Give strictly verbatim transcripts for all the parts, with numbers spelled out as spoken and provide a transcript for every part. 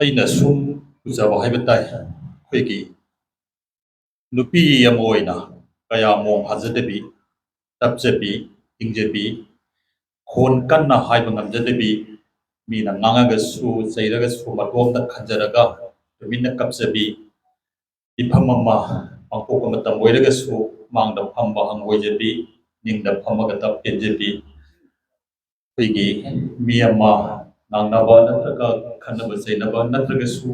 ꯑꯩꯅ ꯁꯨꯝ ꯎꯖꯕ ꯍꯥꯏꯕ ꯇꯥꯏ, ꯑꯩꯈꯣꯏꯒꯤ ꯅꯨꯄꯤ ꯑꯃ ꯑꯣꯏꯅ ꯀꯌꯥ ꯃꯣꯡ ꯍꯥꯖꯗꯕꯤ, ꯇꯞꯆꯕꯤ, ꯏꯪꯖꯕꯤ, ꯈꯣꯟ ꯀꯟꯅ ꯍꯥꯏꯕ ꯉꯝꯖꯗꯕꯤ, ꯃꯤꯅ ꯉꯥꯡꯉꯒꯁꯨ ꯆꯩꯔꯒꯁꯨ ꯃꯇꯣꯝꯇ ꯈꯟꯖꯔꯒ ꯇꯨꯃꯤꯟꯅ ꯀꯞꯆꯕꯤ, ꯃꯤꯐꯝ ꯑꯃ ꯄꯥꯡꯊꯣꯛꯄ ꯃꯇꯝ ꯑꯣꯏꯔꯒꯁꯨ ꯃꯥꯡꯗ ꯐꯝꯕ ꯍꯪꯒꯣꯏꯖꯕꯤ, ꯅꯤꯡꯗ ꯐꯝꯃꯒ ꯇꯞ ꯄꯦꯟꯖꯕꯤ, ꯑꯩꯈꯣꯏꯒꯤ ꯃꯤ ꯑꯃ ꯉꯥꯡꯅꯕ ꯅꯠꯇ꯭ꯔꯒ ꯈꯠꯅꯕ ꯆꯩꯅꯕ ꯅꯠꯇ꯭ꯔꯒꯁꯨ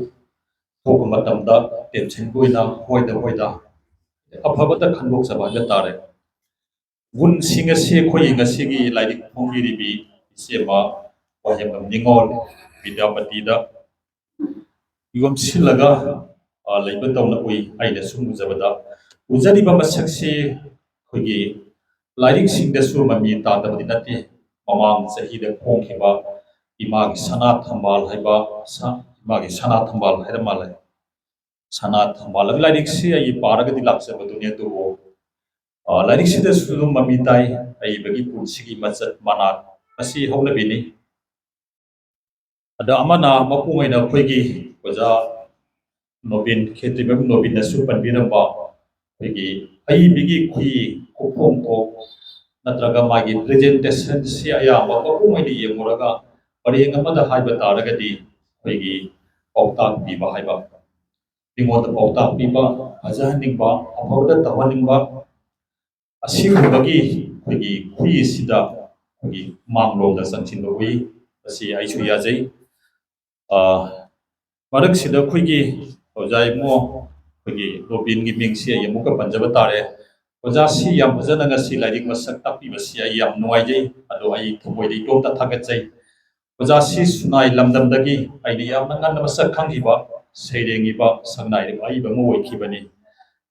ꯊꯣꯛꯄ ꯃꯇꯝꯗ ꯇꯦꯟꯁꯟꯒꯤ ꯑꯣꯏꯅ ꯍꯣꯏꯗ ꯍꯣꯏꯗ ꯑꯐꯕꯇ ꯈꯟꯗꯣꯛꯆꯕ ꯍꯥꯏꯕ ꯇꯥꯔꯦ꯫ ꯒꯨꯟꯁꯤꯡ ꯑꯁꯤ ꯑꯩꯈꯣꯏꯒꯤ ꯉꯁꯤꯒꯤ ꯂꯥꯏꯔꯤꯛ ꯐꯣꯡꯕꯤꯔꯤꯕꯤ ꯏꯆꯦꯃ ꯋꯥꯍꯦꯡꯕꯝ ꯅꯤꯉꯣꯜ ꯕꯤꯗ꯭ꯌꯥꯄꯇꯤꯗ ꯌꯣꯝꯁꯤꯜꯂꯒ, ꯑ, ꯂꯩꯕ ꯇꯧꯅ ꯎꯏ꯫ ꯑꯩꯅ ꯁꯨꯝ ꯎꯖꯕꯗ, ꯎꯖꯔꯤꯕ ꯃꯁꯛꯁꯤ ꯑꯩꯈꯣꯏꯒꯤ ꯂꯥꯏꯔꯤꯛꯁꯤꯡꯗꯁꯨ ꯃꯃꯤ ꯇꯥꯗꯕꯗꯤ ꯅꯠꯇꯦ꯫ ꯃꯃꯥꯡ ꯆꯍꯤꯗ ꯐꯣꯡꯈꯤꯕ ꯏꯃꯥꯒꯤ ꯁꯅꯥ ꯊꯝꯕꯥꯜ ꯍꯥꯏꯕ ꯁ-, ꯏꯃꯥꯒꯤ ꯁꯅꯥ ꯊꯝꯕꯥꯜ ꯍꯥꯏꯔ ꯃꯥꯜꯂꯦ꯫ ꯁꯅꯥ ꯊꯝꯕꯥꯜ ꯍꯥꯏꯕ ꯂꯥꯏꯔꯤꯛꯁꯤ ꯑꯩ ꯄꯥꯔꯒꯗꯤ ꯂꯥꯛꯆꯕꯗꯨꯅꯤ, ꯑꯗꯨꯕꯨ, ꯑ, ꯂꯥꯏꯔꯤꯛꯁꯤꯗꯁꯨ ꯑꯗꯨꯝ ꯃꯃꯤ ꯇꯥꯏ ꯑꯏꯕꯒꯤ ꯄꯨꯟꯁꯤꯒꯤ ꯃꯆꯠ ꯃꯅꯥ꯫ ꯃꯁꯤ ꯍꯧꯅꯕꯤꯅꯤ꯫ ꯑꯗ ꯑꯃꯅ ꯃꯄꯨꯡ ꯑꯣꯏꯅ ꯑꯩꯈꯣꯏꯒꯤ ꯑꯣꯖꯥ ꯅꯣꯕꯤꯟ, ꯈꯦꯇ꯭ꯔꯤꯃꯌꯨꯝ ꯅꯣꯕꯤꯟꯅꯁꯨ ꯄꯟꯕꯤꯔꯝꯕ ꯑꯩꯈꯣꯏꯒꯤ ꯑꯏꯕꯒꯤ ꯈꯨꯍꯤ, ꯈꯨꯐꯣꯡ ꯈꯣꯛ ꯅꯠꯇ꯭ꯔꯒ ꯃꯥꯒꯤ ꯄ꯭ꯔꯖꯦꯟꯇꯦꯁꯟꯁꯤ ꯑꯌꯥꯝꯕ ꯃꯄꯨꯡ ꯑꯣꯏꯅ ꯌꯦꯡꯉꯨꯔꯒ ꯄꯔꯦꯡ ꯑꯃꯗ ꯍꯥꯏꯕ ꯇꯥꯔꯒꯗꯤ ꯑꯩꯈꯣꯏꯒꯤ ꯄꯥꯎꯇꯥꯛ ꯄꯤꯕ ꯍꯥꯏꯕ, ꯃꯤꯉꯣꯟꯗ ꯄꯥꯎꯇꯥꯛ ꯄꯤꯕ, ꯐꯖꯍꯟꯅꯤꯡꯕ, ꯑꯐꯕꯗ ꯇꯧꯍꯟꯅꯤꯡꯕ, ꯑꯁꯤꯒꯨꯝꯕꯒꯤ ꯑꯩꯈꯣꯏꯒꯤ ꯈꯨꯍꯤ ꯑꯁꯤꯗ ꯑꯩꯈꯣꯏꯒꯤ ꯃꯥꯡꯂꯣꯝꯗ ꯆꯪꯁꯤꯟꯕ ꯎꯏ꯫ ꯃꯁꯤ ꯑꯩꯁꯨ ꯌꯥꯖꯩ꯫ ꯑ, ꯃꯔꯛꯁꯤꯗ ꯑꯩꯈꯣꯏꯒꯤ ꯑꯣꯖꯥ ꯏꯕꯨꯡꯉꯣ, ꯑꯩꯈꯣꯏꯒꯤ ꯔꯣꯕꯤꯟꯒꯤ ꯃꯤꯡꯁꯤ ꯑꯩ ꯑꯃꯨꯛꯀ ꯄꯟꯖꯕ ꯇꯥꯔꯦ꯫ ꯑꯣꯖꯥꯁꯤ ꯌꯥꯝ ꯐꯖꯅ ꯉꯁꯤ ꯂꯥꯏꯔꯤꯛ ꯃꯁꯛ ꯇꯥꯛꯄꯤꯕꯁꯤ ꯑꯩ ꯌꯥꯝ ꯅꯨꯡꯉꯥꯏꯖꯩ, ꯑꯗꯣ ꯑꯩ ꯊꯃꯣꯏꯗ ꯏꯇꯣꯝꯇ ꯊꯥꯒꯠꯆꯩ꯫ ꯑꯣꯖꯥꯁꯤ ꯁꯨꯅꯥꯏ ꯂꯝꯗꯝꯗꯒꯤ ꯑꯩꯅ ꯌꯥꯝꯅ ꯉꯟꯅ ꯃꯁꯛ ꯈꯪꯈꯤꯕ ꯁꯩꯔꯦꯡ ꯏꯕ, ꯁꯛꯅꯥꯏꯔꯤꯕ ꯑꯏꯕ ꯑꯃ ꯑꯣꯏꯈꯤꯕꯅꯤ꯫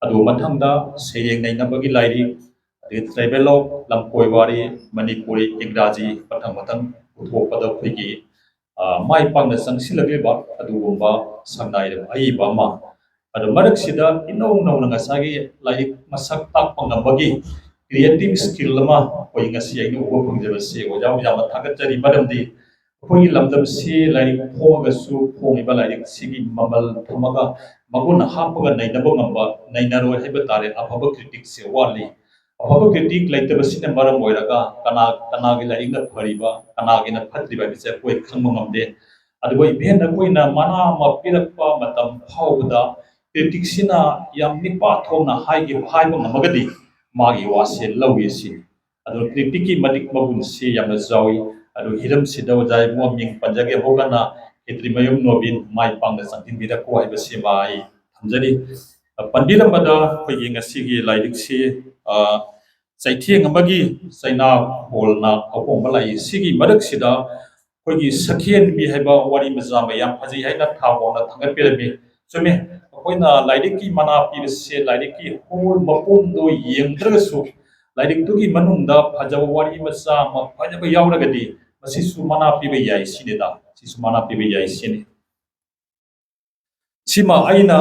ꯑꯗꯨ ꯃꯊꯪꯗ ꯁꯩꯔꯦꯡ ꯅꯩꯅꯕꯒꯤ ꯂꯥꯏꯔꯤꯛ, ꯑꯗꯒꯤ ꯇ꯭ꯔꯥꯏꯕꯦꯜ ꯑꯣꯐ ꯂꯝꯀꯣꯏ ꯋꯥꯔꯤ, ꯃꯅꯤꯄꯨꯔꯤ, ꯏꯪꯒ꯭ꯔꯥꯖꯤ, ꯃꯊꯪ ꯃꯊꯪ ꯄꯨꯊꯣꯛꯄꯗ ꯑꯩꯈꯣꯏꯒꯤ, ꯑ, ꯃꯥꯏ ꯄꯥꯛꯅ ꯆꯪꯁꯤꯜꯂꯛꯂꯤꯕ ꯑꯗꯨꯒꯨꯝꯕ ꯁꯛꯅꯥꯏꯔꯕ ꯑꯏꯕ ꯑꯃ꯫ ꯑꯗꯨ ꯃꯔꯛꯁꯤꯗ ꯏꯅꯧ ꯅꯧꯅ ꯉꯁꯥꯏꯒꯤ ꯂꯥꯏꯔꯤꯛ ꯃꯁꯛ ꯇꯥꯛꯄ ꯉꯝꯕꯒꯤ creative skill ꯑꯃ ꯑꯩꯈꯣꯏ ꯉꯁꯤ ꯑꯩꯅ ꯎꯕ ꯐꯪꯖꯕꯁꯤ ꯑꯣꯖꯥꯕꯨ ꯌꯥꯝꯅ ꯊꯥꯒꯠꯆꯔꯤ꯫ ꯃꯔꯝꯗꯤ ꯑꯩꯈꯣꯏꯒꯤ ꯂꯝꯗꯝꯁꯤ ꯂꯥꯏꯔꯤꯛ ꯐꯣꯡꯉꯒꯁꯨ, ꯐꯣꯡꯉꯤꯕ ꯂꯥꯏꯔꯤꯛꯁꯤꯒꯤ ꯃꯃꯜ ꯊꯝꯃꯒ ꯃꯒꯨꯟ ꯍꯥꯞꯄꯒ ꯅꯩꯅꯕ ꯉꯝꯕ, ꯅꯩꯅꯔꯣꯏ ꯍꯥꯏꯕ ꯇꯥꯔꯦ꯫ ꯑꯐꯕ ꯀ꯭ꯔꯤꯇꯤꯛꯁꯦ ꯋꯥꯠꯂꯤ꯫ ꯑꯐꯕ ꯀ꯭ꯔꯤꯇꯤꯛ ꯂꯩꯇꯕꯁꯤꯅ ꯃꯔꯝ ꯑꯣꯏꯔꯒ ꯀꯅꯥ, ꯀꯅꯥꯒꯤ ꯂꯥꯏꯔꯤꯛꯅ ꯐꯔꯤꯕ, ꯀꯅꯥꯒꯤꯅ ꯐꯠꯇ꯭ꯔꯤꯕ ꯍꯥꯏꯕꯁꯦ ꯑꯩꯈꯣꯏ ꯈꯪꯕ ꯉꯝꯗꯦ꯫ ꯑꯗꯨꯒ ꯏꯚꯦꯟ ꯑꯩꯈꯣꯏꯅ ꯃꯅꯥ ꯑꯃ ꯄꯤꯔꯛꯄ ꯃꯇꯝ ꯐꯥꯎꯕꯗ ꯀ꯭ꯔꯤꯇꯤꯛꯁꯤꯅ ꯌꯥꯝ ꯅꯤꯄꯥ ꯊꯣꯛꯅ ꯍꯥꯏꯈꯤꯕ, ꯍꯥꯏꯕ ꯉꯝꯃꯒꯗꯤ ꯃꯥꯒꯤ ꯋꯥꯁꯦ ꯂꯧꯏ ꯁꯤꯅꯤ꯫ ꯑꯗꯣ ꯀ꯭ꯔꯤꯇꯤꯛꯀꯤ ꯃꯇꯤꯛ ꯃꯒꯨꯟꯁꯤ ꯌꯥꯝꯅ ꯆꯥꯎꯏ꯫ ꯑꯗꯣ ꯍꯤꯔꯝꯁꯤꯗ ꯑꯣꯖꯥ ꯏꯕꯨꯡꯉꯣ ꯃꯤꯡ ꯄꯟꯖꯒꯦ ꯍꯧꯒꯠꯅ ꯈꯦꯇ꯭ꯔꯤꯃꯌꯨꯝ ꯅꯣꯕꯤꯟ ꯃꯥꯏ ꯄꯥꯛꯅ ꯆꯪꯁꯤꯟꯕꯤꯔꯛꯄ ꯍꯥꯏꯕꯁꯤꯃ ꯑꯩ ꯊꯝꯖꯔꯤ꯫ ꯄꯟꯕꯤꯔꯝꯕꯗ ꯑꯩꯈꯣꯏꯒꯤ ꯉꯁꯤꯒꯤ ꯂꯥꯏꯔꯤꯛꯁꯤ, ꯑ, ꯆꯩꯊꯦꯡ ꯑꯃꯒꯤ ꯆꯩꯅꯥ ꯈꯣꯜꯅ ꯑꯍꯣꯡꯕ ꯂꯥꯛꯏ꯫ ꯁꯤꯒꯤ ꯃꯔꯛꯁꯤꯗ ꯑꯩꯈꯣꯏꯒꯤ ꯁꯈꯦꯟꯕꯤ ꯍꯥꯏꯕ ꯋꯥꯔꯤ ꯃꯆꯥ ꯑꯃ ꯌꯥꯝ ꯐꯖꯩ ꯍꯥꯏꯅ ꯊꯥꯕꯣꯡꯅ ꯊꯥꯡꯒꯠꯄꯤꯔꯝꯃꯤ꯫ ꯆꯨꯝꯃꯤ, ꯑꯩꯈꯣꯏꯅ ꯂꯥꯏꯔꯤꯛꯀꯤ ꯃꯅꯥ ꯄꯤꯕꯁꯦ ꯂꯥꯏꯔꯤꯛꯀꯤ ꯍꯣꯜ ꯃꯄꯨꯝꯗꯣ ꯌꯦꯡꯗ꯭ꯔꯒꯁꯨ ꯂꯥꯏꯔꯤꯛꯇꯨꯒꯤ ꯃꯅꯨꯡꯗ ꯐꯖꯕ ꯋꯥꯔꯤ ꯃꯆꯥ ꯑꯃ ꯐꯖꯕ ꯌꯥꯎꯔꯒꯗꯤ ꯃꯁꯤꯁꯨ ꯃꯅꯥ ꯄꯤꯕ ꯌꯥꯏ ꯁꯤꯅꯤꯗ, ꯁꯤꯁꯨ ꯃꯅꯥ ꯄꯤꯕ ꯌꯥꯏ ꯁꯤꯅꯤ꯫ ꯁꯤꯃ ꯑꯩꯅ,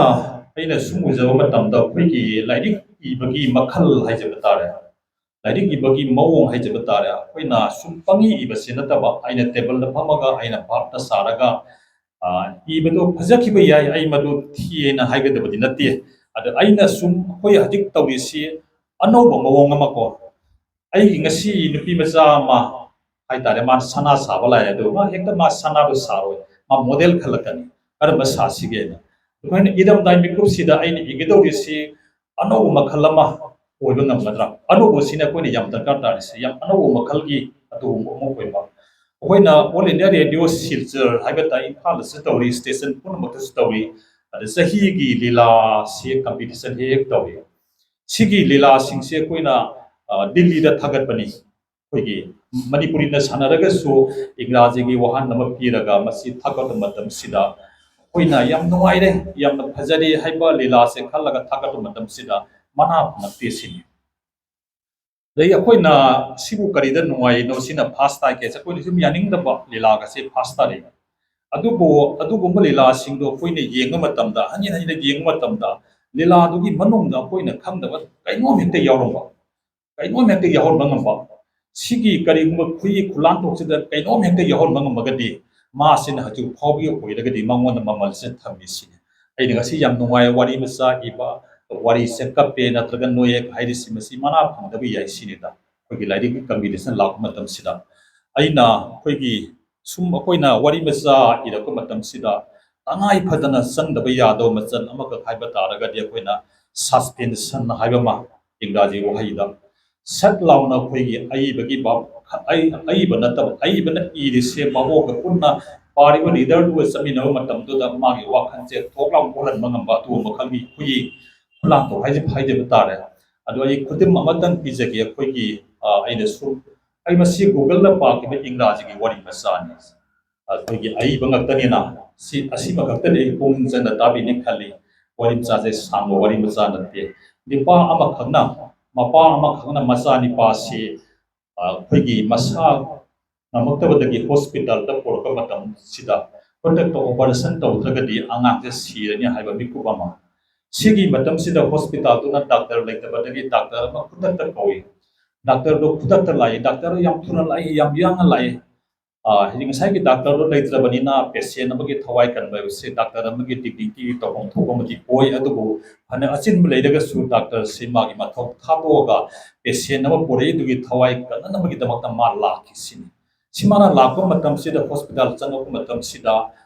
ꯑꯩꯅ ꯁꯨꯝ ꯎꯖꯕ ꯃꯇꯝꯗ ꯑꯩꯈꯣꯏꯒꯤ ꯂꯥꯏꯔꯤꯛ ꯏꯕꯒꯤ ꯃꯈꯜ ꯍꯥꯏꯖꯕ ꯇꯥꯔꯦ, ꯂꯥꯏꯔꯤꯛ ꯏꯕꯒꯤ ꯃꯑꯣꯡ ꯍꯥꯏꯖꯕ ꯇꯥꯔꯦ, ꯑꯩꯈꯣꯏꯅ ꯁꯨꯝ ꯄꯪꯏ ꯏꯕꯁꯤ ꯅꯠꯇꯕ, ꯑꯩꯅ ꯇꯦꯕꯜꯗ ꯐꯝꯃꯒ ꯑꯩꯅ ꯚꯥꯞꯇ ꯁꯥꯔꯒ, ꯑ, ꯏꯕꯗꯣ ꯐꯖꯈꯤꯕ ꯌꯥꯏ, ꯑꯩ ꯃꯗꯨ ꯊꯤꯌꯦꯅ ꯍꯥꯏꯒꯗꯕꯗꯤ ꯅꯠꯇꯦ꯫ ꯑꯗ ꯑꯩꯅ ꯁꯨꯝ, ꯑꯩꯈꯣꯏ ꯍꯧꯖꯤꯛ ꯇꯧꯔꯤꯁꯤ ꯑꯅꯧꯕ ꯃꯑꯣꯡ ꯑꯃ ꯀꯣ, ꯑꯩꯒꯤ ꯉꯁꯤ ꯅꯨꯄꯤ ꯃꯆꯥ ꯑꯃ ꯍꯥꯏꯇꯥꯔꯦ, ꯃꯥ ꯁꯅꯥ ꯁꯥꯕ ꯂꯥꯛꯑꯦ, ꯑꯗꯨ ꯃꯥ ꯍꯦꯛꯇ ꯃꯥ ꯁꯅꯥꯗꯣ ꯁꯥꯔꯣꯏ, ꯃꯥ ꯃꯣꯗꯦꯜ ꯈꯜꯂꯛꯀꯅꯤ, ꯀꯔꯝꯕ ꯁꯥꯁꯤꯒꯦꯅ꯫ ꯑꯩꯈꯣꯏꯅ ꯏꯔꯝꯗꯥꯏ ꯃꯤꯀꯨꯞꯁꯤꯗ ꯑꯩꯅ ꯏꯒꯗꯧꯔꯤꯁꯤ ꯑꯅꯧꯕ ꯃꯈꯜ ꯑꯃ ꯑꯣꯏꯕ ꯉꯝꯒꯗ꯭ꯔꯥ? ꯑꯅꯧꯕꯁꯤꯅ ꯑꯩꯈꯣꯏꯅ ꯌꯥꯝ ꯗꯔꯀꯥꯔ ꯇꯥꯔꯤꯁꯦ, ꯌꯥꯝ ꯑꯅꯧꯕ ꯃꯈꯜꯒꯤ ꯑꯗꯨꯒꯨꯝꯕ ꯑꯃ ꯑꯣꯏꯕ꯫ ꯑꯩꯈꯣꯏꯅ All India Radio ꯁꯤꯜꯆꯔ ꯍꯥꯏꯕ ꯇꯥꯏ, ꯏꯝꯐꯥꯜꯗꯁꯨ ꯇꯧꯔꯤ, ꯁ꯭ꯇꯦꯁꯟ ꯄꯨꯝꯅꯃꯛꯇꯁꯨ ꯇꯧꯔꯤ꯫ ꯑꯗ ꯆꯍꯤꯒꯤ ꯂꯤꯂꯥꯁꯤ ꯀꯝꯄꯤꯇꯤꯁꯟ ꯍꯦꯛ ꯍꯦꯛ ꯇꯧꯔꯤ꯫ ꯁꯤꯒꯤ ꯂꯤꯂꯥꯁꯤꯡꯁꯦ ꯑꯩꯈꯣꯏꯅ, ꯑ, ꯗꯤꯜꯂꯤꯗ ꯊꯥꯒꯠꯄꯅꯤ꯫ ꯑꯩꯈꯣꯏꯒꯤ ꯃꯅꯤꯄꯨꯔꯤꯅ ꯁꯥꯟꯅꯔꯒꯁꯨ ꯏꯪꯒ꯭ꯔꯥꯖꯤꯒꯤ ꯋꯥꯍꯟ ꯑꯃ ꯄꯤꯔꯒ ꯃꯁꯤ ꯊꯥꯒꯠꯄ ꯃꯇꯝꯁꯤꯗ ꯑꯩꯈꯣꯏꯅ ꯌꯥꯝ ꯅꯨꯡꯉꯥꯏꯔꯦ, ꯌꯥꯝꯅ ꯐꯖꯔꯦ ꯍꯥꯏꯕ ꯂꯤꯂꯥꯁꯦ ꯈꯜꯂꯒ ꯊꯥꯒꯠꯄ ꯃꯇꯝꯁꯤꯗ ꯃꯅꯥ ꯐꯪꯉꯛꯇꯦ ꯁꯤꯅꯤ꯫ ꯑꯗꯩ ꯑꯩꯈꯣꯏꯅ ꯁꯤꯕꯨ ꯀꯔꯤꯗ ꯅꯨꯡꯉꯥꯏꯔꯤꯅꯣ, ꯁꯤꯅ ꯐꯥꯁ ꯇꯥꯏ ꯀꯦꯁꯦ ꯑꯩꯈꯣꯏꯅ ꯁꯨꯝ ꯌꯥꯅꯤꯡꯗꯕ ꯂꯤꯂꯥꯒꯁꯦ ꯐꯥꯁ ꯇꯥꯔꯛꯏ꯫ ꯑꯗꯨꯕꯨ ꯑꯗꯨꯒꯨꯝꯕ ꯂꯤꯂꯥꯁꯤꯡꯗꯣ ꯑꯩꯈꯣꯏꯅ ꯌꯦꯡꯕ ꯃꯇꯝꯗ, ꯍꯟꯖꯤꯟ ꯍꯟꯖꯤꯟ ꯌꯦꯡꯕ ꯃꯇꯝꯗ ꯂꯤꯂꯥꯗꯨꯒꯤ ꯃꯅꯨꯡꯗ ꯑꯩꯈꯣꯏꯅ ꯈꯪꯗꯕ ꯀꯩꯅꯣꯝ ꯍꯦꯛꯇ ꯌꯥꯎꯔꯝꯕ, ꯀꯩꯅꯣꯝ ꯍꯦꯛꯇ ꯌꯥꯎꯍꯟꯕ ꯉꯝꯕ, ꯁꯤꯒꯤ ꯀꯔꯤꯒꯨꯝꯕ ꯈꯨꯌꯦꯛ ꯈꯨꯂꯥꯟꯊꯣꯛꯁꯤꯗ ꯀꯩꯅꯣꯝ ꯍꯦꯛꯇ ꯌꯥꯎꯍꯟꯕ ꯉꯝꯃꯒꯗꯤ, ꯃꯥꯁꯤꯅ ꯍꯧꯖꯤꯛ ꯐꯥꯎꯕꯒꯤ ꯑꯣꯏꯔꯒꯗꯤ ꯃꯉꯣꯟꯗ ꯃꯃꯜꯁꯦ ꯊꯝꯃꯤ ꯁꯤꯅꯤ꯫ ꯑꯩꯅ ꯉꯁꯤ ꯌꯥꯝ ꯅꯨꯡꯉꯥꯏ ꯋꯥꯔꯤ ꯃꯆꯥ ꯏꯕ, ꯋꯥꯔꯤꯁꯦ ꯀꯞꯄꯦ ꯅꯠꯇ꯭ꯔꯒ ꯅꯣꯏꯌꯦ ꯍꯥꯏꯔꯤꯁꯤ, ꯃꯁꯤ ꯃꯅꯥ ꯐꯪꯗꯕ ꯌꯥꯏ ꯁꯤꯅꯤꯗ꯫ ꯑꯩꯈꯣꯏꯒꯤ ꯂꯥꯏꯔꯤꯛꯀꯤ ꯀꯝꯄꯤꯇꯤꯁꯟ ꯂꯥꯛꯄ ꯃꯇꯝꯁꯤꯗ ꯑꯩꯅ ꯑꯩꯈꯣꯏꯒꯤ ꯁꯨꯝ ꯑꯩꯈꯣꯏꯅ ꯋꯥꯔꯤ ꯃꯆꯥ ꯏꯔꯛꯄ ꯃꯇꯝꯁꯤꯗ ꯇꯉꯥꯏ ꯐꯗꯅ ꯆꯪꯗꯕ ꯌꯥꯗꯕ ꯃꯆꯜ ꯑꯃꯈꯛ ꯍꯥꯏꯕ ꯇꯥꯔꯒꯗꯤ, ꯑꯩꯈꯣꯏꯅ ꯁꯁꯄꯦꯟꯁꯟ ꯍꯥꯏꯕ ꯑꯃ, ꯏꯪꯒ꯭ꯔꯥꯖꯤ ꯋꯥꯍꯩꯗ ꯁꯠ ꯂꯥꯎꯅ ꯑꯩꯈꯣꯏꯒꯤ ꯑꯏꯕꯒꯤ ꯚꯥꯕ, ꯑꯏ-, ꯑꯏꯕ ꯅꯠꯇꯕ, ꯑꯏꯕꯅ ꯏꯔꯤꯁꯦ ꯃꯕꯣꯛꯀ ꯄꯨꯟꯅ ꯄꯥꯔꯤꯕ ꯔꯤꯗꯔꯗꯨꯒ ꯆꯠꯃꯤꯟꯅꯕ ꯃꯇꯝꯗꯨꯗ ꯃꯥꯒꯤ ꯋꯥꯈꯜꯁꯦ ꯊꯣꯛ ꯂꯥꯎ ꯑꯣꯜꯍꯟꯕ ꯉꯝꯕ ꯑꯗꯨꯒꯨꯝꯕ ꯃꯈꯜꯒꯤ ꯈꯨꯌꯦꯛ ꯈꯨꯂꯥꯡꯗꯣ ꯍꯥꯏꯖ-, ꯍꯥꯏꯖꯕ ꯇꯥꯔꯦ꯫ ꯑꯗꯣ ꯑꯩ ꯈꯨꯗꯝ ꯑꯃꯇꯪ ꯄꯤꯖꯒꯦ꯫ ꯑꯩꯈꯣꯏꯒꯤ, ꯑ, ꯑꯩꯅꯁꯨ, ꯑꯩ ꯃꯁꯤ Google-ꯅ ꯄꯥꯈꯤꯕ ꯏꯪꯒ꯭ꯔꯥꯖꯤꯒꯤ ꯋꯥꯔꯤ ꯃꯆꯥꯅꯤ꯫ ꯑꯩꯈꯣꯏꯒꯤ ꯑꯏꯕ ꯉꯥꯛꯇꯅꯤꯅ ꯁꯤ, ꯑꯁꯤꯃ ꯈꯛꯇꯅꯤ ꯑꯩ ꯄꯨꯛꯅꯤꯡ ꯆꯪꯅ ꯇꯥꯕꯤꯅꯤ ꯈꯜꯂꯤ꯫ ꯋꯥꯔꯤ ꯃꯆꯥꯁꯦ ꯁꯥꯡꯕ ꯋꯥꯔꯤ ꯃꯆꯥ ꯅꯠꯇꯦ꯫ ꯅꯤꯄꯥ ꯑꯃꯈꯛꯅ, ꯃꯄꯥ ꯑꯃꯈꯛꯅ ꯃꯆꯥꯅꯤꯄꯥꯁꯤ, ꯑ, ꯑꯩꯈꯣꯏꯒꯤ ꯃꯁꯥ ꯉꯝꯃꯛꯇꯕꯗꯒꯤ ꯍꯣꯁꯄꯤꯇꯥꯜꯗ ꯄꯨꯔꯛꯄ ꯃꯇꯝꯁꯤꯗ ꯈꯨꯗꯛꯇ ꯑꯣꯄꯔꯦꯁꯟ ꯇꯧꯗ꯭ꯔꯒꯗꯤ ꯑꯉꯥꯡꯁꯦ ꯁꯤꯔꯅꯤ ꯍꯥꯏꯕ ꯃꯤꯀꯨꯞ ꯑꯃ꯫ ꯁꯤꯒꯤ ꯃꯇꯝꯁꯤꯗ ꯍꯣꯁꯄꯤꯇꯥꯜꯗꯨꯅ ꯗꯥꯛꯇꯔ ꯂꯩꯇꯕꯗꯒꯤ ꯗꯥꯛꯇꯔ ꯑꯃ ꯈꯨꯗꯛꯇ ꯀꯧꯏ꯫ ꯗꯥꯛꯇꯔꯗꯣ ꯈꯨꯗꯛꯇ ꯂꯥꯛꯏ, ꯗꯥꯛꯇꯔ ꯌꯥꯝ ꯊꯨꯅ ꯂꯥꯛꯏ, ꯌꯥꯝ ꯌꯥꯡꯅ ꯂꯥꯛꯏ꯫ ꯑ, ꯍꯥꯏꯗꯤ ꯉꯁꯥꯏꯒꯤ ꯗꯥꯛꯇꯔꯗꯣ ꯂꯩꯇ꯭ꯔꯕꯅꯤꯅ ꯄꯦꯁꯦꯟ ꯑꯃꯒꯤ ꯊꯋꯥꯏ ꯀꯟꯕ ꯍꯥꯏꯕꯁꯤ ꯗꯥꯛꯇꯔ ꯑꯃꯒꯤ ꯗꯤꯒꯅꯤꯇꯤꯒꯤ ꯇꯧꯐꯝ ꯊꯣꯛꯄ ꯑꯃꯗꯤ ꯑꯣꯏ꯫ ꯑꯗꯨꯕꯨ ꯐꯅ ꯑꯆꯤꯟꯕ ꯂꯩꯔꯒꯁꯨ ꯗꯥꯛꯇꯔꯁꯤ ꯃꯥꯒꯤ ꯃꯊꯧ ꯊꯥꯗꯣꯛꯑꯒ ꯄꯦꯁꯦꯟ ꯑꯃ ꯄꯨꯔꯛꯏꯗꯨꯒꯤ ꯊꯋꯥꯏ ꯀꯟꯅꯅꯕꯒꯤꯗꯃꯛꯇ ꯃꯥ ꯂꯥꯛꯈꯤ ꯁꯤꯅꯤ꯫ ꯁꯤ ꯃꯥꯅ ꯂꯥꯛꯄ ꯃꯇꯝꯁꯤꯗ, ꯍꯣꯁꯄꯤꯇꯥꯜ ꯆꯪꯉꯛꯄ ꯃꯇꯝꯁꯤꯗ,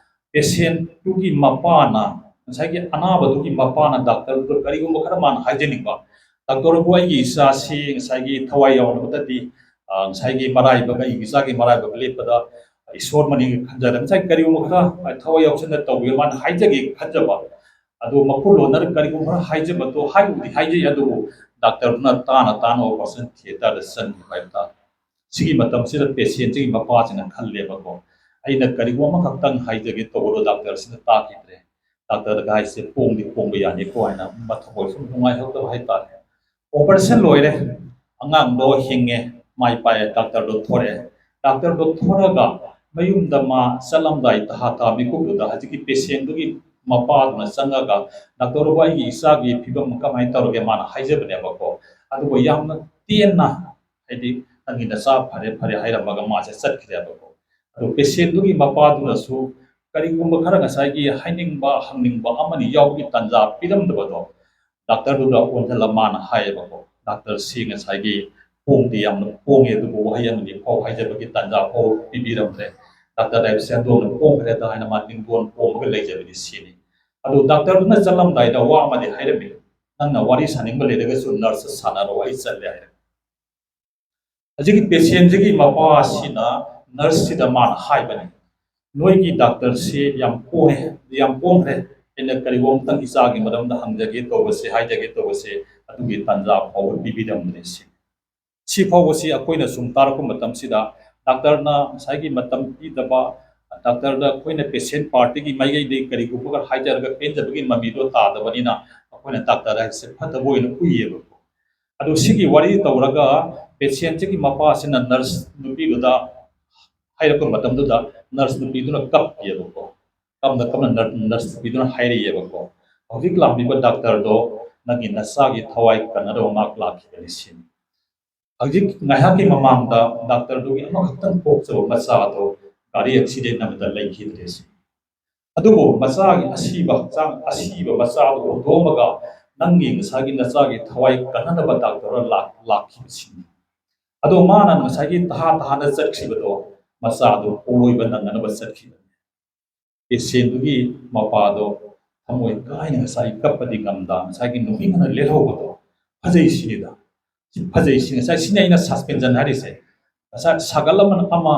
ꯄꯦꯁꯦꯟꯗꯨꯒꯤ ꯃꯄꯥꯅ, ꯉꯁꯥꯏꯒꯤ ꯑꯅꯥꯕꯗꯨꯒꯤ ꯃꯄꯥꯅ ꯗꯥꯛꯇꯔꯗꯨꯗ ꯀꯔꯤꯒꯨꯝꯕ ꯈꯔ ꯃꯥꯅ ꯍꯥꯏꯖꯅꯤꯡꯕ, "ꯗꯥꯛꯇꯔꯕꯨ, ꯑꯩꯒꯤ ꯏꯆꯥꯁꯤ ꯉꯁꯥꯏꯒꯤ ꯊꯋꯥꯏ ꯌꯥꯎꯅꯕꯗꯗꯤ, ꯑ, ꯉꯁꯥꯏꯒꯤ ꯃꯔꯥꯏꯕꯛ, ꯑꯩꯒꯤ ꯏꯆꯥꯒꯤ ꯃꯔꯥꯏꯕꯛ ꯂꯦꯞꯄꯗ ꯏꯁꯣꯔ ꯃꯅꯤꯡ ꯈꯟꯖꯔꯦ꯫ ꯉꯁꯥꯏ ꯀꯔꯤꯒꯨꯝꯕ ꯈꯔ ꯊꯋꯥꯏ ꯌꯥꯎꯁꯟꯅ ꯇꯧꯕꯤꯌꯨ", ꯃꯥꯅ ꯍꯥꯏꯖꯒꯦ ꯈꯟꯖꯕ꯫ ꯑꯗꯨ ꯃꯈꯨꯜꯂꯣꯟꯅ ꯀꯔꯤꯒꯨꯝꯕ ꯈꯔ ꯍꯥꯏꯖꯕꯗꯣ ꯍꯥꯏꯕꯨꯗꯤ ꯍꯥꯏꯖꯩ, ꯑꯗꯨꯕꯨ ꯗꯥꯛꯇꯔꯗꯨꯅ ꯇꯥꯅ ꯇꯥꯅ ꯑꯣꯄꯔꯦꯁꯟ ꯊꯤꯌꯦꯇꯔꯗ ꯆꯪꯈꯤꯕ ꯍꯥꯏꯕ ꯇꯥꯔꯦ꯫ ꯁꯤꯒꯤ ꯃꯇꯝꯁꯤꯗ ꯄꯦꯁꯦꯟꯁꯤꯒꯤ ꯃꯄꯥꯁꯤꯅ ꯈꯜꯂꯦꯕꯀꯣ, "ꯑꯩꯅ ꯀꯔꯤꯒꯨꯝꯕ ꯑꯃꯈꯛꯇꯪ ꯍꯥꯏꯖꯒꯦ ꯇꯧꯕꯗꯣ ꯗꯥꯛꯇꯔꯁꯤꯅ ꯇꯥꯈꯤꯗ꯭ꯔꯦ꯫ ꯗꯥꯛꯇꯔꯒ ꯍꯥꯏꯁꯦ ꯄꯣꯡꯗꯤ ꯄꯣꯡꯕ ꯌꯥꯅꯤꯀꯣ" ꯍꯥꯏꯅ ꯃꯊꯃꯣꯏ ꯁꯨꯝ ꯅꯨꯡꯉꯥꯏꯍꯧꯗꯕ ꯍꯥꯏꯇꯥꯔꯦ꯫ ꯑꯣꯄꯔꯦꯁꯟ ꯂꯣꯏꯔꯦ, ꯑꯉꯥꯡꯗꯣ ꯍꯤꯡꯉꯦ, ꯃꯥꯏ ꯄꯥꯛꯑꯦ, ꯗꯥꯛꯇꯔꯗꯣ ꯊꯣꯔꯛꯑꯦ꯫ ꯗꯥꯛꯇꯔꯗꯣ ꯊꯣꯔꯛꯑꯒ ꯃꯌꯨꯝꯗ ꯃꯥ ꯆꯠꯂꯝꯗꯥꯏ ꯇꯍꯥ ꯇꯍꯥ ꯃꯤꯀꯨꯞꯇꯨꯗ ꯍꯧꯖꯤꯛꯀꯤ ꯄꯦꯁꯦꯟꯗꯨꯒꯤ ꯃꯄꯥꯗꯨꯅ ꯆꯪꯉꯒ, "ꯗꯥꯛꯇꯔꯕꯨ, ꯑꯩꯒꯤ ꯏꯆꯥꯒꯤ ꯐꯤꯕꯝ ꯀꯃꯥꯏꯅ ꯇꯧꯔꯒꯦ?" ꯃꯥꯅ ꯍꯥꯏꯖꯕꯅꯦꯕꯀꯣ꯫ ꯑꯗꯨꯕꯨ ꯌꯥꯝꯅ ꯇꯦꯟꯅ, ꯍꯥꯏꯗꯤ, "ꯅꯪꯒꯤ ꯅꯆꯥ ꯐꯔꯦ, ꯐꯔꯦ" ꯍꯥꯏꯔꯝꯃꯒ ꯃꯥꯁꯦ ꯆꯠꯈ꯭ꯔꯦꯕꯀꯣ꯫ ꯑꯗꯨ ꯄꯦꯁꯦꯟꯗꯨꯒꯤ ꯃꯄꯥꯗꯨꯅꯁꯨ ꯀꯔꯤꯒꯨꯝꯕ ꯈꯔ ꯉꯁꯥꯏꯒꯤ ꯍꯥꯏꯅꯤꯡꯕ, ꯍꯪꯅꯤꯡꯕ ꯑꯃꯅꯤ ꯌꯥꯎꯕꯒꯤ ꯇꯥꯟꯖꯥ ꯄꯤꯔꯝꯗꯕꯗꯣ ꯗꯥꯛꯇꯔꯗꯨꯗ ꯑꯣꯟꯁꯤꯜꯂ ꯃꯥꯅ ꯍꯥꯏꯌꯦꯕꯀꯣ, "ꯗꯥꯛꯇꯔꯁꯤ ꯉꯁꯥꯏꯒꯤ ꯄꯣꯡꯗꯤ ꯌꯥꯝꯅ ꯄꯣꯡꯉꯦ, ꯑꯗꯨꯕꯨ ꯋꯥꯍꯩ ꯑꯃꯅꯤ ꯐꯥꯎ ꯍꯥꯏꯖꯕꯒꯤ ꯇꯥꯟꯖꯥ ꯐꯥꯎ ꯄꯤꯕꯤꯔꯝꯗ꯭ꯔꯦ꯫ ꯗꯥꯛꯇꯔ ꯍꯥꯏꯕꯁꯦ ꯍꯟꯗꯣꯛꯅ ꯄꯣꯡꯈ꯭ꯔꯦꯗ" ꯍꯥꯏꯅ ꯃꯥ ꯅꯤꯡꯗꯣꯟ ꯄꯣꯝꯃꯒ ꯂꯩꯖꯕꯅꯤ ꯁꯤꯅꯤ꯫ ꯑꯗꯨ ꯗꯥꯛꯇꯔꯗꯨꯅ ꯆꯠꯂꯝꯗꯥꯏꯗ ꯋꯥ ꯑꯃꯗꯤ ꯍꯥꯏꯔꯝꯃꯤ, "ꯅꯪꯅ ꯋꯥꯔꯤ ꯁꯥꯅꯤꯡꯕ ꯂꯩꯔꯒꯁꯨ ꯅꯔꯁꯇ ꯁꯥꯟꯅꯔꯣ, ꯑꯩ ꯆꯠꯂꯦ" ꯍꯥꯏꯔꯦ꯫ ꯍꯧꯖꯤꯛꯀꯤ ꯄꯦꯁꯦꯟꯁꯤꯒꯤ ꯃꯄꯥꯁꯤꯅ ꯅꯔꯁꯁꯤꯗ ꯃꯥꯅ ꯍꯥꯏꯕꯅꯤ, "ꯅꯣꯏꯒꯤ ꯗꯥꯛꯇꯔꯁꯤ ꯌꯥꯝ ꯄꯣꯡꯉꯦ, ꯌꯥꯝ ꯄꯣꯡꯈ꯭ꯔꯦ꯫ ꯑꯩꯅ ꯀꯔꯤꯒꯨꯝꯕ ꯑꯃꯇꯪ ꯏꯆꯥꯒꯤ ꯃꯔꯝꯗ ꯍꯪꯖꯒꯦ ꯇꯧꯕꯁꯦ, ꯍꯥꯏꯖꯒꯦ ꯇꯧꯕꯁꯦ, ꯑꯗꯨꯒꯤ ꯇꯥꯟꯖꯥ ꯐꯥꯎꯕ ꯄꯤꯕꯤꯔꯝꯗ꯭ꯔꯦ" ꯁꯤ꯫ ꯁꯤ ꯐꯥꯎꯕꯁꯤ ꯑꯩꯈꯣꯏꯅ ꯁꯨꯝ ꯇꯥꯔꯛꯄ ꯃꯇꯝꯁꯤꯗ ꯗꯥꯛꯇꯔꯅ ꯉꯁꯥꯏꯒꯤ ꯃꯇꯝ ꯄꯤꯗꯕ, ꯗꯥꯛꯇꯔꯗ ꯑꯩꯈꯣꯏꯅ ꯄꯦꯁꯦꯟ ꯄꯥꯔꯇꯤꯒꯤ ꯃꯥꯏꯀꯩꯗꯒꯤ ꯀꯔꯤꯒꯨꯝꯕ ꯍꯥꯏꯖꯔꯒ ꯄꯦꯟꯖꯕꯒꯤ ꯃꯃꯤꯗꯣ ꯇꯥꯗꯕꯅꯤꯅ ꯑꯩꯈꯣꯏꯅ ꯗꯥꯛꯇꯔ ꯍꯥꯏꯁꯦ ꯐꯠꯇꯕ ꯑꯣꯏꯅ ꯎꯏꯌꯦꯕꯀꯣ꯫ ꯑꯗꯣ ꯁꯤꯒꯤ ꯋꯥꯔꯤ ꯇꯧꯔꯒ ꯄꯦꯁꯦꯟꯁꯤꯒꯤ ꯃꯄꯥꯁꯤꯅ ꯅꯔꯁ ꯅꯨꯄꯤꯗꯨꯗ ꯍꯥꯏꯔꯛꯄ ꯃꯇꯝꯗꯨꯗ ꯅꯔꯁ ꯅꯨꯄꯤꯗꯨꯅ ꯀꯞꯄꯦꯕꯀꯣ꯫ ꯀꯞꯅ ꯀꯞꯅ ꯅꯔ-, ꯅꯔꯁ ꯅꯨꯄꯤꯗꯨꯅ ꯍꯥꯏꯔꯛꯑꯦꯕꯀꯣ, "ꯍꯧꯖꯤꯛ ꯂꯥꯛꯂꯤꯕ ꯗꯥꯛꯇꯔꯗꯣ ꯅꯪꯒꯤ ꯅꯆꯥꯒꯤ ꯊꯋꯥꯏ ꯀꯟꯅꯗꯕ ꯃꯍꯥꯛ ꯂꯥꯛꯈꯤꯕꯅꯤ" ꯁꯤꯅꯤ꯫ ꯍꯧꯖꯤꯛ ꯉꯥꯏꯍꯥꯛꯀꯤ ꯃꯃꯥꯡꯗ ꯗꯥꯛꯇꯔꯗꯨꯒꯤ ꯑꯃꯈꯛꯇꯪ ꯄꯣꯛꯆꯕ ꯃꯆꯥ ꯑꯗꯣ ꯒꯥꯔꯤ ꯑꯦꯛꯁꯤꯗꯦꯟ ꯑꯃꯗ ꯂꯩꯈꯤꯗ꯭ꯔꯦ ꯁꯤ꯫ ꯑꯗꯨꯕꯨ ꯃꯆꯥꯒꯤ ꯑꯁꯤꯕ ꯍꯛꯆꯥꯡ, ꯑꯁꯤꯕ ꯃꯆꯥ ꯑꯗꯨ ꯍꯨꯟꯗꯣꯛꯑꯝꯃꯒ ꯅꯪꯒꯤ ꯉꯁꯥꯏꯒꯤ ꯅꯆꯥꯒꯤ ꯊꯋꯥꯏ ꯀꯟꯅꯅꯕ ꯗꯥꯛꯇꯔ ꯂꯥꯛ-, ꯂꯥꯛꯈꯤꯕꯁꯤꯅꯤ꯫ ꯑꯗꯣ ꯃꯥꯅ ꯉꯁꯥꯏꯒꯤ ꯇꯍꯥ ꯇꯍꯥꯅ ꯆꯠꯈꯤꯕꯗꯣ ꯃꯆꯥꯗꯨ ꯄꯣꯛꯂꯣꯏꯕ ꯅꯪꯅꯅꯕ ꯆꯠꯈꯤꯕꯅꯤ꯫ ꯄꯦꯁꯦꯟꯗꯨꯒꯤ ꯃꯄꯥꯗꯣ ꯊꯃꯣꯏ ꯀꯥꯏꯅ ꯉꯁꯥꯏ ꯀꯞꯄꯗꯤ ꯉꯝꯗ ꯉꯁꯥꯏꯒꯤ ꯅꯨꯄꯤꯉꯣꯟꯗ ꯂꯦꯜꯍꯧꯕꯗꯣ ꯐꯖꯩ ꯁꯤꯅꯤꯗ꯫ ꯁꯤ ꯐꯖꯩ ꯁꯤ, ꯉꯁꯥꯏ ꯁꯤꯅꯤ ꯑꯩꯅ ꯁꯁꯄꯦꯟꯁꯟ ꯍꯥꯏꯔꯤꯁꯦ꯫ ꯉꯁꯥꯏ ꯁꯥꯒꯠ ꯑꯃꯅ ꯑꯃ,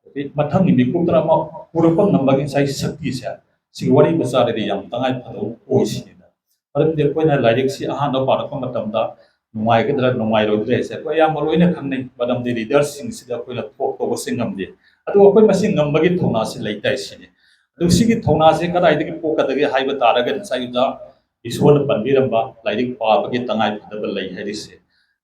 ꯑꯗꯩ ꯃꯊꯪꯒꯤ ꯃꯤꯀꯨꯞꯇꯅ ꯑꯃ ꯄꯨꯔꯛꯄ ꯉꯝꯕꯒꯤ ꯉꯁꯥꯏ ꯁꯛꯇꯤꯁꯦ ꯁꯤꯒꯤ ꯋꯥꯔꯤ ꯃꯆꯥꯗꯗꯤ ꯌꯥꯝ ꯇꯉꯥꯏ ꯐꯗꯕ ꯑꯣꯏ ꯁꯤꯅꯤꯗ꯫ ꯃꯔꯝꯗꯤ ꯑꯩꯈꯣꯏꯅ ꯂꯥꯏꯔꯤꯛꯁꯤ ꯑꯍꯥꯟꯕ ꯄꯥꯔꯛꯄ ꯃꯇꯝꯗ ꯅꯨꯡꯉꯥꯏꯒꯗ꯭ꯔꯥ ꯅꯨꯡꯉꯥꯏꯔꯣꯏꯗ꯭ꯔꯥ ꯍꯥꯏꯁꯦ ꯑꯩꯈꯣꯏ ꯑꯌꯥꯝꯕ ꯂꯣꯏꯅ ꯈꯪꯅꯩ, ꯃꯔꯝꯗꯤ ꯔꯤꯗꯔꯁꯤꯡꯁꯤꯗ ꯑꯩꯈꯣꯏꯅ ꯊꯣꯛ ꯇꯧꯕꯁꯦ ꯉꯝꯗꯦ꯫ ꯑꯗꯨꯕꯨ ꯑꯩꯈꯣꯏ ꯃꯁꯤ ꯉꯝꯕꯒꯤ ꯊꯧꯅꯥꯁꯤ ꯂꯩꯇꯥꯏ ꯁꯤꯅꯤ꯫ ꯑꯗꯨ ꯁꯤꯒꯤ ꯊꯧꯅꯥꯁꯤ ꯀꯗꯥꯏꯗꯒꯤ ꯄꯣꯛꯀꯗꯒꯦ ꯍꯥꯏꯕ ꯇꯥꯔꯒꯗꯤ ꯉꯁꯥꯏꯒꯤꯗ ꯏꯁꯣꯔꯅ ꯄꯟꯕꯤꯔꯝꯕ ꯂꯥꯏꯔꯤꯛ ꯄꯥꯕꯒꯤ ꯇꯉꯥꯏ ꯐꯗꯕ ꯂꯩ ꯍꯥꯏꯔꯤꯁꯦ꯫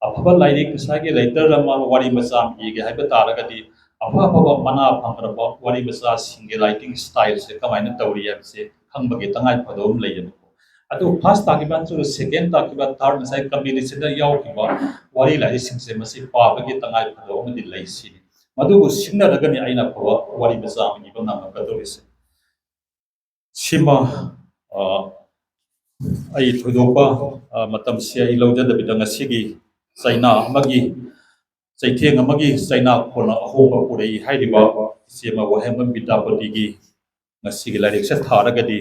ꯑꯐꯕ ꯂꯥꯏꯔꯤꯛ ꯉꯁꯥꯏꯒꯤ ꯔꯥꯏꯇꯔ ꯑꯃ ꯋꯥꯔꯤ ꯃꯆꯥ ꯑꯃ ꯏꯒꯦ ꯍꯥꯏꯕ ꯇꯥꯔꯒꯗꯤ ꯑꯐ ꯑꯐꯕ ꯃꯅꯥ ꯐꯪꯈ꯭ꯔꯕ ꯋꯥꯔꯤ ꯃꯆꯥꯁꯤꯡꯒꯤ ꯔꯥꯏꯇꯤꯡ ꯁ꯭ꯇꯥꯏꯜꯁꯦ ꯀꯃꯥꯏꯅ ꯇꯧꯔꯤ ꯍꯥꯏꯕꯁꯦ ꯈꯪꯕꯒꯤ ꯇꯉꯥꯏ ꯐꯗꯕ ꯑꯃ ꯂꯩꯌꯦꯕꯀꯣ꯫ ꯑꯗꯨ first ꯇꯥꯈꯤꯕ ꯅꯠꯇ꯭ꯔꯒ second ꯇꯥꯈꯤꯕ, third, ꯉꯁꯥꯏ competition ꯗ ꯌꯥꯎꯈꯤꯕ ꯋꯥꯔꯤ ꯂꯥꯏꯔꯤꯛꯁꯤꯡꯁꯦ ꯃꯁꯤ ꯄꯥꯕꯒꯤ ꯇꯉꯥꯏ ꯐꯗꯕ ꯑꯃꯗꯤ ꯂꯩ ꯁꯤꯅꯤ꯫ ꯃꯗꯨꯕꯨ ꯁꯤꯡꯅꯔꯒꯅꯤ ꯑꯩꯅ ꯑꯐꯕ ꯋꯥꯔꯤ ꯃꯆꯥ ꯑꯃ ꯏꯕ ꯉꯝꯃꯛꯀꯗꯧꯔꯤꯁꯦ꯫ ꯁꯤꯃ, ꯑ, ꯑꯩ ꯊꯣꯏꯗꯣꯛꯄ, ꯑ, ꯃꯇꯝꯁꯤ ꯑꯩ ꯂꯧꯖꯗꯕꯤꯗ ꯉꯁꯤꯒꯤ ꯆꯩꯅꯥ ꯑꯃꯒꯤ, ꯆꯩꯊꯦꯡ ꯑꯃꯒꯤ ꯆꯩꯅꯥ ꯀꯣꯟꯅ ꯑꯍꯣꯡꯕ ꯄꯨꯔꯛꯏ ꯍꯥꯏꯔꯤꯕ ꯏꯆꯦꯃ ꯋꯥꯍꯦꯡꯕꯝ ꯕꯤꯗ꯭ꯌꯥꯄꯇꯤꯒꯤ ꯉꯁꯤꯒꯤ ꯂꯥꯏꯔꯤꯛꯁꯦ ꯊꯥꯔꯒꯗꯤ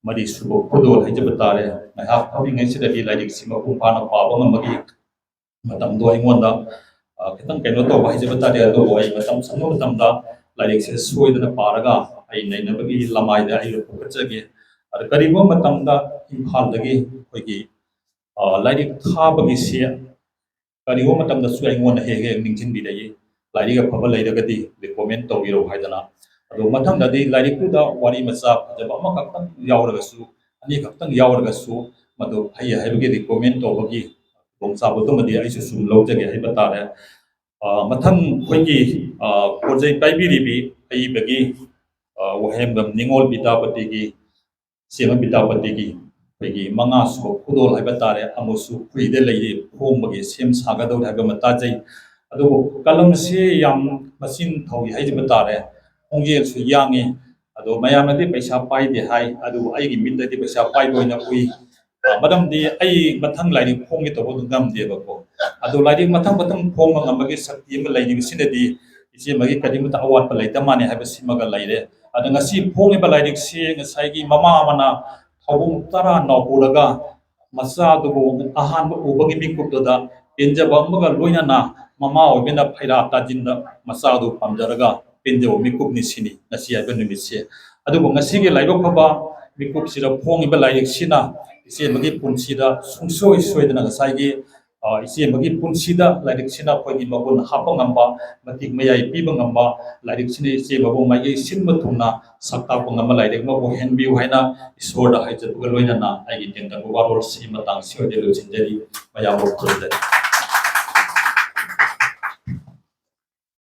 ꯃꯔꯤ ꯁꯨꯕ ꯈꯨꯗꯣꯜ ꯍꯥꯏꯖꯕ ꯇꯥꯔꯦ꯫ ꯉꯥꯏꯍꯥꯛ ꯐꯝꯃꯤꯉꯩꯁꯤꯗꯗꯤ ꯂꯥꯏꯔꯤꯛꯁꯤ ꯃꯄꯨꯡ ꯐꯥꯅ ꯄꯥꯕ ꯉꯝꯕꯒꯤ ꯃꯇꯝꯗꯣ ꯑꯩꯉꯣꯟꯗ, ꯑ, ꯈꯤꯇꯪ ꯀꯩꯅꯣ ꯇꯧꯕ ꯍꯥꯏꯖꯕ ꯇꯥꯔꯦ꯫ ꯑꯗꯨꯕꯨ ꯑꯩ ꯃꯇꯝ ꯁꯪꯕ ꯃꯇꯝꯗ ꯂꯥꯏꯔꯤꯛꯁꯦ ꯁꯣꯏꯗꯅ ꯄꯥꯔꯒ ꯑꯩ ꯅꯩꯅꯕꯒꯤ ꯂꯃꯥꯏꯗ ꯑꯩ ꯄꯨꯈꯠꯆꯒꯦ꯫ ꯑꯗ ꯀꯔꯤꯒꯨꯝꯕ ꯃꯇꯝꯗ ꯏꯝꯐꯥꯜꯗꯒꯤ ꯑꯩꯈꯣꯏꯒꯤ, ꯑ, ꯂꯥꯏꯔꯤꯛ ꯊꯥꯕꯒꯤꯁꯤ ꯀꯔꯤꯒꯨꯝꯕ ꯃꯇꯝꯗꯁꯨ ꯑꯩꯉꯣꯟꯗ ꯍꯦꯛ ꯍꯦꯛ ꯅꯤꯡꯁꯤꯡꯕꯤꯔꯛꯏ, "ꯂꯥꯏꯔꯤꯛ ꯑꯐꯕ ꯂꯩꯔꯒꯗꯤ recommend ꯇꯧꯕꯤꯔꯛꯎ" ꯍꯥꯏꯗꯅ꯫ ꯑꯗꯣ ꯃꯊꯪꯗꯗꯤ ꯂꯥꯏꯔꯤꯛꯇꯨꯗ ꯋꯥꯔꯤ ꯃꯆꯥ ꯐꯖꯕ ꯑꯃꯈꯛꯇꯪ ꯌꯥꯎꯔꯒꯁꯨ, ꯑꯅꯤꯈꯛꯇꯪ ꯌꯥꯎꯔꯒꯁꯨ, ꯃꯗꯨ ꯐꯩ ꯍꯥꯏꯕꯒꯤ recommend ꯇꯧꯕꯒꯤ ꯈꯨꯗꯣꯡꯆꯥꯕꯗꯨꯃꯗꯤ ꯑꯩꯁꯨ ꯁꯨꯝ ꯂꯧꯖꯒꯦ ꯍꯥꯏꯕ ꯇꯥꯔꯦ꯫ ꯑ, ꯃꯊꯪ ꯑꯩꯈꯣꯏꯒꯤ, ꯑ, ꯄꯣꯠꯆꯩ ꯄꯥꯏꯕꯤꯔꯤꯕꯤ ꯑꯏꯕꯒꯤ, ꯑ, ꯋꯥꯍꯦꯡꯕꯝ ꯅꯤꯉꯣꯜ ꯕꯤꯗ꯭ꯌꯥꯄꯇꯤꯒꯤ, ꯏꯆꯦꯃ ꯕꯤꯗ꯭ꯌꯥꯄꯇꯤꯒꯤ ꯑꯩꯈꯣꯏꯒꯤ ꯃꯉꯥ ꯁꯨꯕ ꯈꯨꯗꯣꯜ ꯍꯥꯏꯕ ꯇꯥꯔꯦ, ꯑꯃꯁꯨ ꯈꯨꯏꯗ ꯂꯩꯔꯤ, ꯐꯣꯡꯕꯒꯤ ꯁꯦꯝ ꯁꯥꯒꯗꯧꯔꯤ ꯍꯥꯏꯕ ꯑꯃ ꯇꯥꯖꯩ꯫ ꯑꯗꯨꯕꯨ ꯀꯂꯝꯁꯤ ꯌꯥꯝ ꯃꯆꯤꯟ ꯊꯧꯏ ꯍꯥꯏꯖꯕ ꯇꯥꯔꯦ, ꯈꯣꯡꯖꯦꯜꯁꯨ ꯌꯥꯡꯉꯤ꯫ ꯑꯗꯣ ꯃꯌꯥꯝꯅꯗꯤ ꯄꯩꯁꯥ ꯄꯥꯏꯗꯦ ꯍꯥꯏ, ꯑꯗꯨꯕꯨ ꯑꯩꯒꯤ ꯃꯤꯠꯇꯗꯤ ꯄꯩꯁꯥ ꯄꯥꯏꯕ ꯑꯣꯏꯅ ꯎꯏ꯫ ꯑ, ꯃꯔꯝꯗꯤ ꯑꯩ ꯃꯊꯪ ꯂꯥꯏꯔꯤꯛ ꯐꯣꯡꯒꯦ ꯇꯧꯕ ꯑꯗꯨ ꯉꯝꯗꯦꯕꯀꯣ꯫ ꯑꯗꯣ ꯂꯥꯏꯔꯤꯛ ꯃꯊꯪ ꯃꯊꯪ ꯐꯣꯡꯕ ꯉꯝꯕꯒꯤ ꯁꯛꯇꯤ ꯑꯃ ꯂꯩꯔꯤꯕꯁꯤꯅꯗꯤ ꯏꯆꯦꯃꯒꯤ ꯀꯔꯤꯃꯠꯇ ꯑꯋꯥꯠꯄ ꯂꯩꯇ ꯃꯥꯟꯅꯦ ꯍꯥꯏꯕꯁꯤꯃꯒ ꯂꯩꯔꯦ꯫ ꯑꯗ ꯉꯁꯤ ꯐꯣꯡꯉꯤꯕ ꯂꯥꯏꯔꯤꯛꯁꯤ ꯉꯁꯥꯏꯒꯤ ꯃꯃꯥ ꯑꯃꯅ ꯊꯧꯕꯨꯡ ꯇꯔꯥ ꯅꯥꯎꯄꯨꯔꯒ ꯃꯆꯥꯗꯨꯕꯨ ꯑꯍꯥꯟꯕ ꯎꯕꯒꯤ ꯃꯤꯀꯨꯞꯇꯨꯗ ꯄꯦꯟꯖꯕ ꯑꯃꯒ ꯂꯣꯏꯅꯅ ꯃꯃꯥ ꯑꯣꯏꯕꯅ ꯐꯩꯔꯥ ꯇꯥꯁꯤꯟꯕ ꯃꯆꯥꯗꯨ ꯄꯥꯝꯖꯔꯒ ꯄꯦꯟꯖꯕ ꯃꯤꯀꯨꯞꯅꯤ ꯁꯤꯅꯤ ꯉꯁꯤ ꯍꯥꯏꯕ ꯅꯨꯃꯤꯠꯁꯦ꯫ ꯑꯗꯨꯕꯨ ꯉꯁꯤꯒꯤ ꯂꯥꯏꯕꯛ ꯐꯕ ꯃꯤꯀꯨꯞꯁꯤꯗ ꯐꯣꯡꯉꯤꯕ ꯂꯥꯏꯔꯤꯛꯁꯤꯅ ꯏꯆꯦꯃꯒꯤ ꯄꯨꯟꯁꯤꯗ ꯁꯨꯡꯁꯣꯏ ꯁꯣꯏꯗꯅ ꯉꯁꯥꯏꯒꯤ, ꯑ, ꯏꯆꯦꯃꯒꯤ ꯄꯨꯟꯁꯤꯗ ꯂꯥꯏꯔꯤꯛꯁꯤꯅ ꯑꯩꯈꯣꯏꯒꯤ ꯃꯒꯨꯟ ꯍꯥꯞꯄ ꯉꯝꯕ, ꯃꯇꯤꯛ ꯃꯌꯥꯏ ꯄꯤꯕ ꯉꯝꯕ, ꯂꯥꯏꯔꯤꯛꯁꯤꯅ ꯏꯆꯦꯃꯕꯨ ꯃꯥꯏꯀꯩ ꯁꯤꯟꯕ ꯊꯨꯡꯅ ꯁꯛ ꯇꯥꯛꯄ ꯉꯝꯕ ꯂꯥꯏꯔꯤꯛ ꯑꯃ ꯑꯣꯏꯍꯟꯕꯤꯌꯨ ꯍꯥꯏꯅ ꯏꯁꯣꯔꯗ ꯍꯥꯏꯖꯕꯒ ꯂꯣꯏꯅꯅ ꯑꯩꯒꯤ ꯇꯦꯟꯇꯛꯄ ꯋꯥꯔꯣꯜꯁꯤ ꯃꯇꯥꯡꯁꯤꯗ ꯂꯣꯏꯁꯤꯟꯖꯔꯤ꯫ ꯃꯌꯥꯝꯕꯨ ꯈꯨꯔꯨꯝꯖꯔꯤ꯫